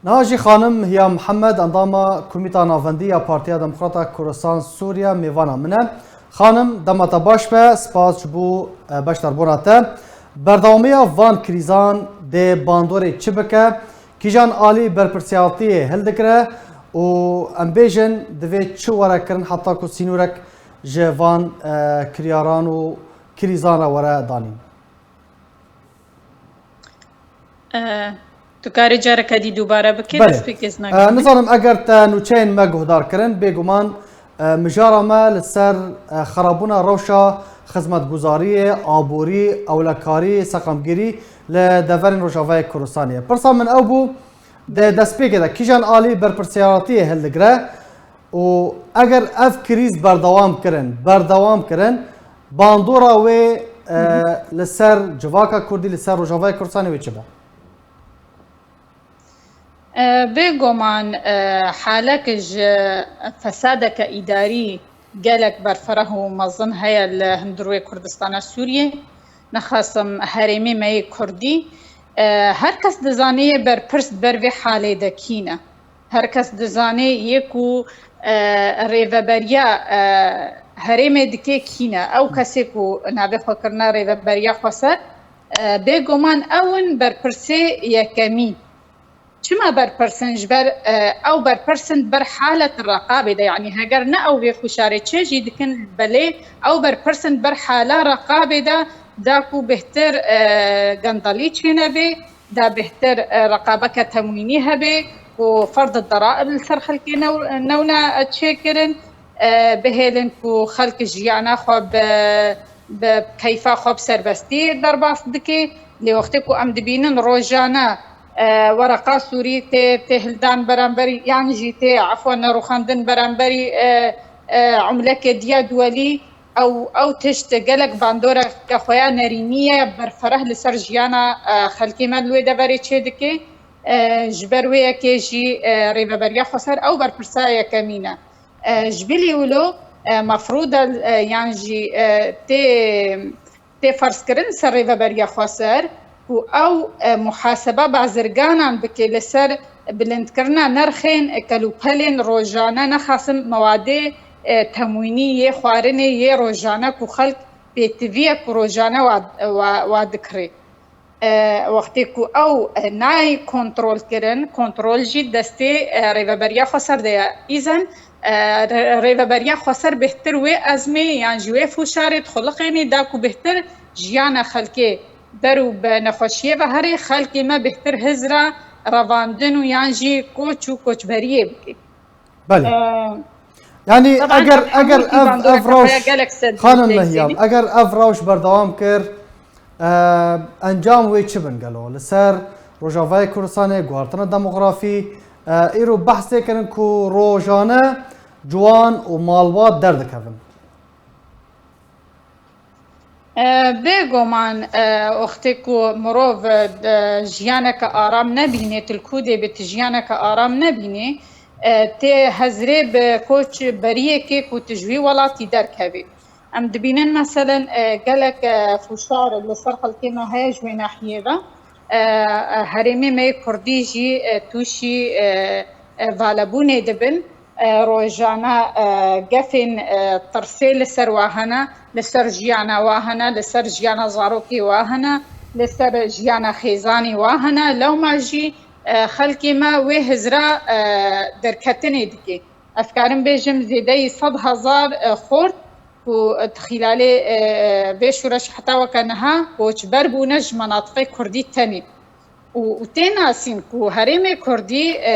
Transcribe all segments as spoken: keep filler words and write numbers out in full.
Niha jî xanim Hiya Mihemed, endama Komîta Navendî ya Partiya Demokrata Kurdistan Sûriye, mêvana min e. Xanim, dema te baş be, spas ji bo, e, beşdarbûna te. Berdewamiya van krîzan dê bandorê çi bike? Kîjan alî berpirsiyatiyê hildigire û em bêjin divê çi were kirin heta ku sînorek ji van, e, kiryaran û krîzan re were danîn? E, tu karî careke dî dubare bikî, Belê. destpêkê ez E, nagirim. Nizanim eger te nûçeyên me guhdar kirin, bêguman, e, mijara me li ser, e, xerabûna rewşa xizmetguzariyê, aborî, ewlekarî, seqamgirî li deverên Rojavayê Kurdistanê ye. Pirsa min ew bû, di destpêkê de kîjan alî berpirsiyariyê hildigire û eger ev krîz berdewam kirin, berdewam kirin, bandora wê, e, Hı hı. li ser civaka Kurdî, li ser Rojavayê Kurdistanê wê çi be? E, bêguman, e, halek ji fesadeke îdarî gelek berfireh û mezin heye li hundirwê Kurdistana Sûriyê, nexasim herêmê me yê Kurdî. E, her kes dizanê yê berpirs ber vê halê de kî ne. Her kes dizanê yê ku, e, rêveberiya, e, herêmê dike kî ne. Ew kesê ku navê xwe kirine rêveberiya xweser, e, bêguman ew in berpirsê yekemîn. Çima berpirs in? Ji ber, e, ew berpirs in ber halet reqabê de, yanî heger ne ew vê xuşarê çê jî dikin, belê ew berpirs in ber hala reqabê de, da ku bêhtir, e, gendelî çênebe, da bêhtir, e, reqabeke temwînî hebe, ku ferd deraib li ser xelkê new-, newna çêkirin, e, bihêlin ku xelk jiyana xwe bi, bi keyfa xwe bi serbestî derbas dike. Lê wextê ku em dibînin rojane, e, wereqa Sûrî tê, tê hildan beramberî, yan jî tê, efwen, rûxandin beramberî, e, e, umleke diya duwelî, ew, ew tişt gelek bandoreke xwe ya nerînî ye, berfireh li ser jiyana, e, xelkê me li wê deverê çêdike. E, ji ber wê yekê jî, e, rêveberiya xweser ew berpirsa yekemîn e. E, ji bilî wilo, e, mefrûd e, e, yan jî, e, tê, tê ferzkirin ser rêveberiya xweser ku ew, e, muhaseba bazirganan bike li ser bilindkirina nerxên kelûpelên rojane, nexasim mewadê, e, temwînî yê xwarinê yê rojane ku xelk pêtiviyek ku rojane wa, wa, wa dikirê. E, wextê ku ew, e, nayê kontrolkirin, kontrol jî destê, e, rêveberiya xweser de ye. Îzen, e, re-, rêveberiya xweser bêhtir wê ezmê yan jî wê fûşarê dixuliqênê da ku bêhtir jiyana xelkê ber û bi nexweşiyê ve herê, xelkê me bêhtir hizra revandin û yan jî koç û koçberiyê bike. Belê. Ee, Yanî taban eger, ev eger hemû ev, ev bandoreke rewş, xwe ya gelek ser xanim destê Mehyam, sênî. Eger ev rewş berdewam kir, e, encam wê çi bin gelo? Li ser Rojavayê Kurdistanê, guhartina demografî, e, îro behs tê kirin ku rojane ciwan û malbat derdikevin. E, bêguman, e, wextê ku mirov, e, jiyaneke aram nebîne, tu li ku dê bî, tu jiyaneke aram nebîne, e, tê hezrê bi koçberiyekê ku tu ji wî welatî derkevî. Em dibînin, meselen, e, gelek, e, fûşar li ser xelkê me heye ji wê nahiyê ve. E, e, herêmê me yê Kurdî jî, e, tûşî, e, e, valebûnê dibin. E, rojane, e, gefên, e, tirsê li ser wa hene, li ser jiyana wa hene, li ser jiyana zarokê wa hene, li ser jiyana xêzanê wa hene. Lewma jî, e, xelkê me wê hizra, e, derketinê dike. Ez karim bêjim zêdeyî sed hezar, e, xort ku di xîlalê, e, vê şûreş heta weke niha koçber bûne ji menatiqê Kurdî tenê. Û, û tê nasîn ku herêmê Kurdî, e,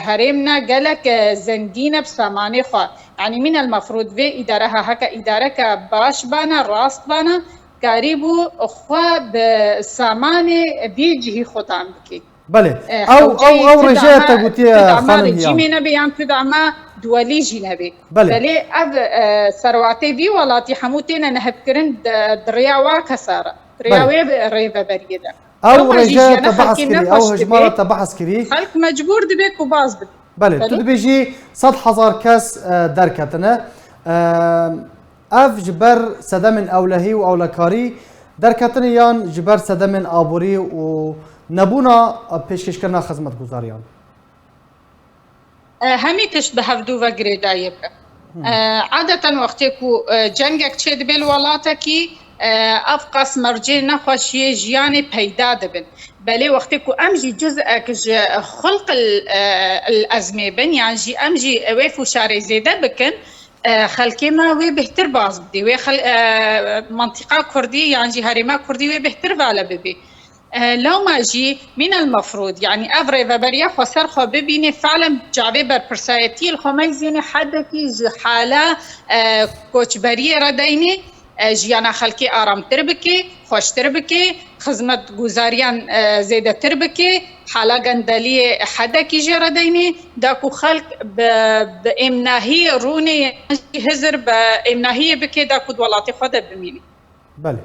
herêmne gelek, e, zengîn e bi samanê xwe. Yanî mîn el mefrûd vê îdareha heke îdareke baş bane, rast bane, karîbû xwe bi samanê vî cihî xwedan bikî. Belê. E, Ew, ew, ew rêjeya te gotiye, xanim Hiyam. Cîmê nebe yan tu dama duwelî jî nebe. Belê. Belê ev, e, serwatê vî welatî hemû têne nehebkirin di, di rêya wa kesa re. Rêya Belê. Wê rêveberiyê de. Ew Ew rêje jî te jiyana behs xelkê kirî, ne ew xweş hejmara dibe. Te behs kirî. Xelk mecbûr dibe ku baz bibe. Belê, tu Belê. dibêjî sed hezar kes, e, derketine. E, ev ji ber sedemên ewlehî û ewlekarî derketine yan ji ber sedemên aborî û nebûna pêşkêşkirina xizmetguzariyan? E, hemî tişt bi hevdû ve girêdayî bike. E, adeten wextê ku, e, cengek çêdibe li welatekî, e, ev qas mercê nexweşiyê jiyanê peyda dibin. Belê wextê ku em jî cizek ji xulq el, e, el ezmê bin, yan jî em jî wê fûşarê zêde bikin, e, xelkê me wê bêhtir baz bidê, wê xel-, e, mentiqa kurdî yan jî herêma kurdî wê bêhtir vale bibî. E, lewma jî mîn el mefrûd, yanî ev rêveberiya xweser xwe bibînê, felen çavê berpirsayetiyê li xwe meyzênê hedekî ji hala, e, koçberiyê re deynê, e, jiyana xelkê aramtir bike, xweştir bike, xizmetguzariyan, e, zêdetir bike, hala gendeliyê hedekî jê re deynê, da ku xelk bi, bi êmnahiyê rûnê yan jî hizir bi êmnahiyê bike, da ku di welatê xwe de bimînê. Belê.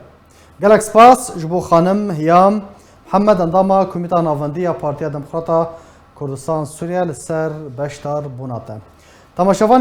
Gelek spas ji bo xanim Hiyam Mihemed, endama Komîta Navendî ya Partiya Demokrata Kurdistan Sûriye li ser beşdarbûna te. Temaşevan